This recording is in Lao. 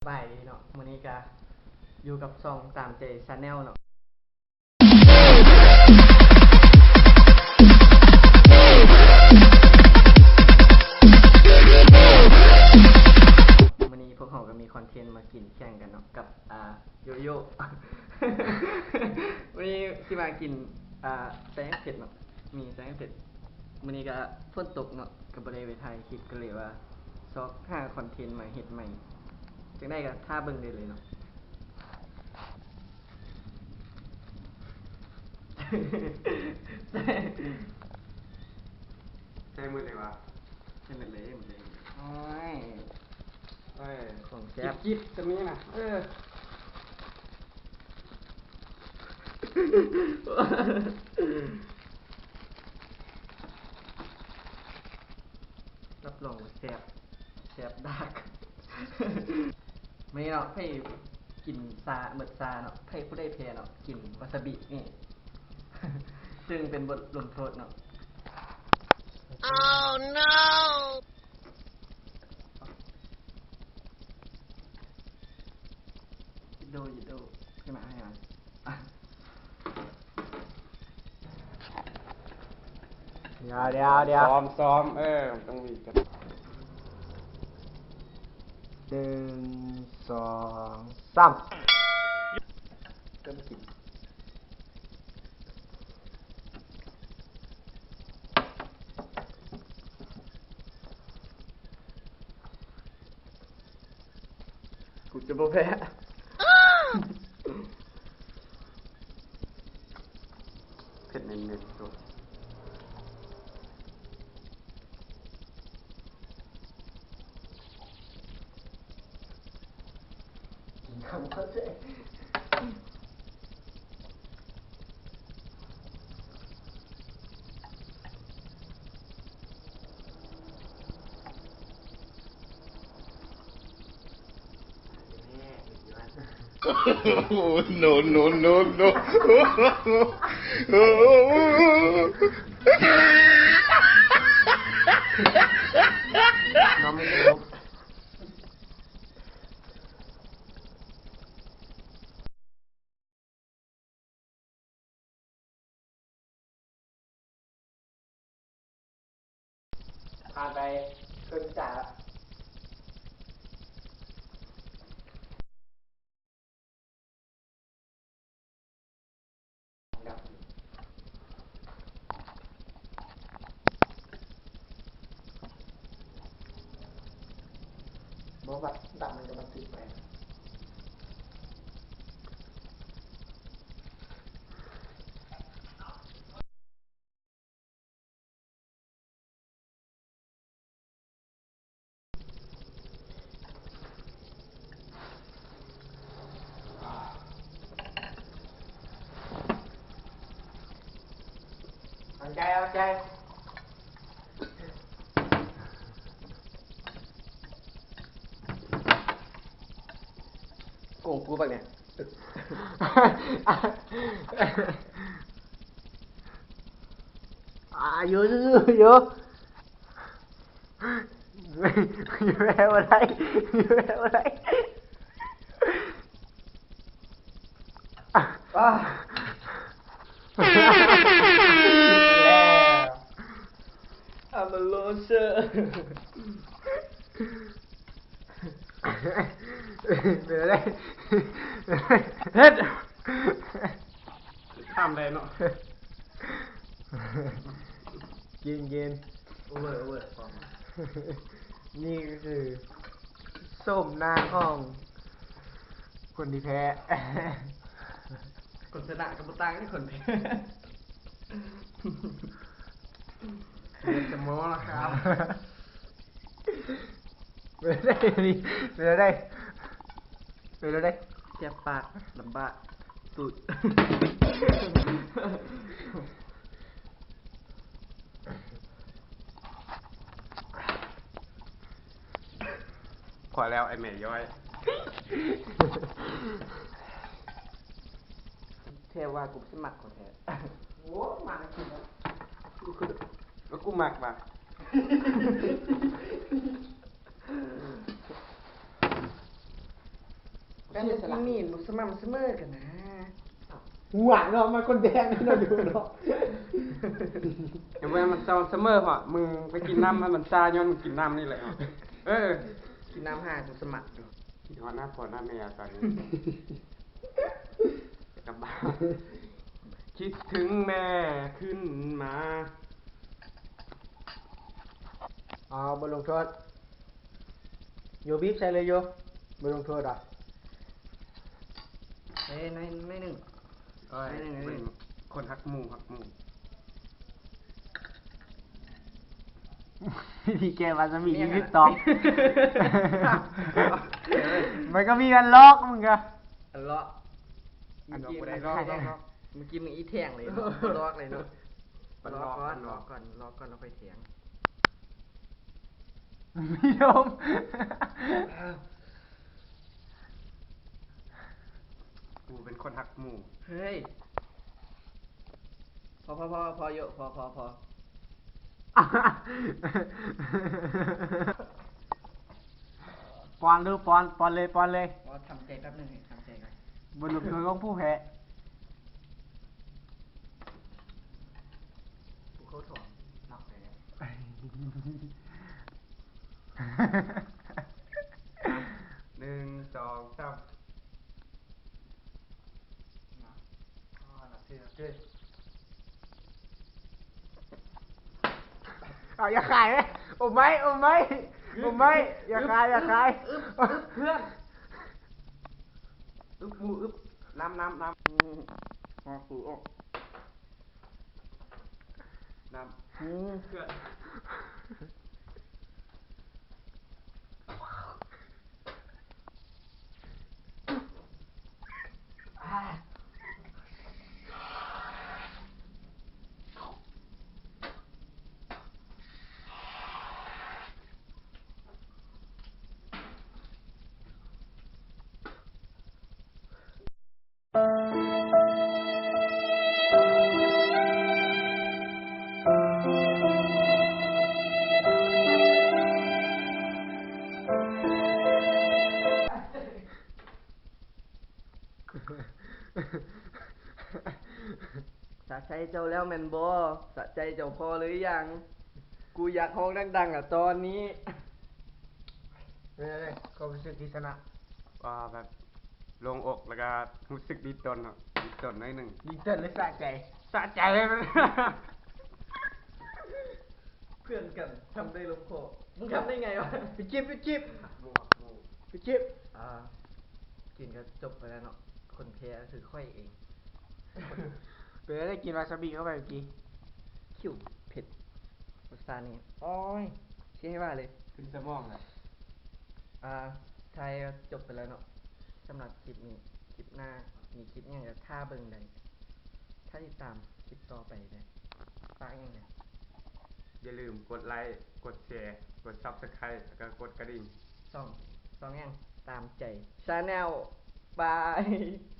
ສະບາຍດີເນາະ ມື້ນີ້ກະຢູ່ກັບຊ່ອງຕາມໃຈ Channel ເນາະ. ມື້ນີ້ພວກເຮົາກະມີຄອນເທັນມາກິນແຂ່ງກັນເນາະ ກັບ ອາ ໂຢໂຢ ມື້ນີ້ຊິມາກິນ ອາ ແຊງເຜັດເນາະ ມີແຊງເຜັດ. ມື້ນີ້ກະຝົນຕົກເນາະ ກະບໍ່ໄດ້ໄປຖ່າຍຄລິບ ກະເລີຍວ່າຊອກຫາຄອນເທັນມາເຮັດໃໝ່. ຈັ່ງໃດກະຖ້າເບິ່ງໄດ້ເລີຍເນາະ. ໃສ່ໝົດເລີຍຫວາ? ໃສ່ໝົດເລີຍ ໝົດເລີຍ. ໂອ້ຍ ໂອ້ຍ ຂອງແຊບ ຈິບໆ ກະມີນະ ເອີ. ຮັບຮອງວ່າແຊບ ແຊບດາກ. ມື້ນີ້ເນາະ ໃຜກິນຊາ ໝົດຊາເນາະ ໃຜຜູ້ໃດແພ້ເນາະ ກິນວາຊາບິນີ້ ຊຶ່ງເປັນບົດລົງໂທດເນາະ. Oh no! ໂດ ໂດ ຂຶ້ນມາໃຫ້ມັນ. ດຽວ ດຽວ ດຽວ ຊ້ອມ ຊ້ອມ ເອີ ມັນຕ້ອງມີກັນ. ໜຶ່ງ ສອງ ສາມ. ເລີ່ມກິນ. ກູຈະບໍ່ແພ້. ເຜັດເນັ້ນໆ ໂຕ. ໂອ້ ໂນ ໂນ ໂນ ໂນ. ນ້ອງໄມ່ເປັນລົມ. ຜ່ານໄປເຄິ່ງຈານລະ. ບໍ່ວ່າດຳມັນກະບັນທຶກໄປ. ເອົາໃຈ ເອົາໃຈ. ໂກງກູບັກນີ້. ອາ ຢູ່ ຢູ່ ຢູ່ ຢູ່. ຢູ່ແລ້ວບໍ່ໄດ້ ຢູ່ແລ້ວບໍ່ໄດ້. ອາ I'm a loser. ເປັນໄດ້ ເຮັດ ຂ້າມໄດ້ເນາະ. ກິນ ກິນ ໂອເວີ ໂອເວີ ນີ້ກະຄືໂສມໜ້າຂອງຄົນທີ່ແພ້. ຄົນຊະນະກະບໍ່ຕ່າງກັບຄົນແພ້. ເປັນແຕ່ໝໍລະຄັບ. ເປັນໄດ້ ເປັນໄດ້ ເປັນໄດ້. ແສບປາກ ລຳບາກ ຕູດ. ພໍແລ້ວ ໄອ້ແມ່ຍ້ອຍ. ແທ້ວ່າກູຊິມັກຂອງແທ້. ໂອ້ ມັກກິນແລ້ວ ແລ້ວກູມັກວ່າ. ການເຮັດກິນນີ້ບໍ່ສະໝ່ຳສະເໝີກັນນະ. ຫວາເນາະ ມັນຄົນແດງເນາະ ຢູ່ເນາະ. ແຕ່ວ່າມັນສະໝ່ຳສະເໝີເພາະ ມຶງໄປກິນນ້ຳໃຫ້ມັນຊາ ຍ້ອນມຶງກິນນ້ຳນີ້ແຫຼະ. ເອີ ກິນນ້ຳຫາກູສະໝັກຢູ່. ຄິດຮອດໜ້າພໍ່ໜ້າແມ່ຕອນນີ້ ກັບບ້ານ ຄິດເຖິງແມ່ຂຶ້ນມາ. ເອົາ ບົດລົງໂທດ ໂຍ ບີບໃສ່ເລີຍໂຍ. ບົດລົງໂທດຫວາ? ເອີ ໜ້ອຍ ໜ້ອຍໜຶ່ງ. ເອີຍ ໜ້ອຍໜຶ່ງ ເປັນຄົນຮັກໝູ່ ຮັກໝູ່. ວິທີແກ້ວາຊາບິ ແມ່ນຫຍັງ ຢູ່ TikTok ມັນກໍມີອັນລອກ ມຶງກໍ ອັນລອກ ອັນລອກບໍ່ໄດ້ ເມື່ອກີ້ ລອກ ເມື່ອກີ້ ເມື່ອກີ້ມຶງອີແທງເລີຍເນາະ ລອກເລີຍເນາະ. ລອກກ່ອນ ລອກກ່ອນ ລອກກ່ອນ ລອກກ່ອນ ລອກກ່ອນ ລອກກ່ອນ ລອກກ່ອນ ລອກຄ່ອຍແທງ. ມີລົມ. ກູເປັນຄົນຮັກໝູ່. ເຮີ້ຍ ພໍ ພໍ ພໍ ພໍຢູ່ ພໍ ພໍ ພໍ. ປ້ອນດູ ປ້ອນ ປ້ອນເລີຍ ປ້ອນເລີຍ. ອໍ ທຳໃຈແປັບໜຶ່ງ ທຳໃຈກ່ອນ. ບົດລົງໂທດຂອງຜູ້ແພ້. ຜູ້ເຂົ້າຖອນ ນັບໄປແລ້ວ. ໜຶ່ງ ສອງ ສາມ. ເອົາ ຢ່າຂາຍເວີຍ. ອົມໄວ້ ອົມໄວ້ ອົມໄວ້. ຢ່າຂາຍ ຢ່າຂາຍ. ອຶບ ອຶບ ອຶບ ເພື່ອນ. ອຶບ ໝູ ອຶບ. ນ້ຳ ນ້ຳ ນ້ຳ. ອືມ ອອກ ອອກ. ນ້ຳ ອືມ ເພື່ອນ. ສະໃຈເຈົ້າແລ້ວແມ່ນບໍ່? ສະໃຈເຈົ້າພໍຫຼືຍັງ? ກູຢາກຮ້ອງດັງໆ ອະ ຕອນນີ້. ເປັນໃດຄວາມຮູ້ສຶກທີ່ຊະນະ? ວ່າແບບໂລ່ງອົກ ແລ້ວກະຮູ້ສຶກດີຕົນເນາະ ດີຕົນໜ້ອຍໜຶ່ງ. ດີຕົນຫຼືສະໃຈ? ສະໃຈ. ເພື່ອນກັນທຳໄດ້ລົງຄໍ ມຶງທຳໄດ້ໄງວະ? ໄປຈິບ ໄປຈິບ ໄປຈິບ. ອ່າ ກິນກໍຈົບໄປແລ້ວເນາະ ຄົນແພ້ຄືຂ້ອຍເອງ. ເປັນໄດ້ກິນວາຊາບິເຂົ້າໄປເມື່ອກີ້? ຄິວເຜັດ ລົດຊາດນີ້ ໂອ້ຍ ຊິໃຫ້ວ່າເລີຍ ຂຶ້ນສະໝອງລະ. ອ່າ ຖ່າຍຈົບໄປແລ້ວເນາະ ສຳລັບຄລິບນີ້. ຄລິບໜ້າມີຄລິບຫຍັງກໍຖ້າເບິ່ງໄດ້ ຖ້າຕິດຕາມຄລິບຕໍ່ໄປເດີ. ຝາກຫຍັງແດ່? ຢ່າລືມກົດໄລ ກົດແຊ ກົດ Subscribe ແລ້ວກໍກົດກະດິ່ງ. ຊ່ອງ ຊ່ອງຫຍັງ? ຕາມໃຈ Channel ບາຍ.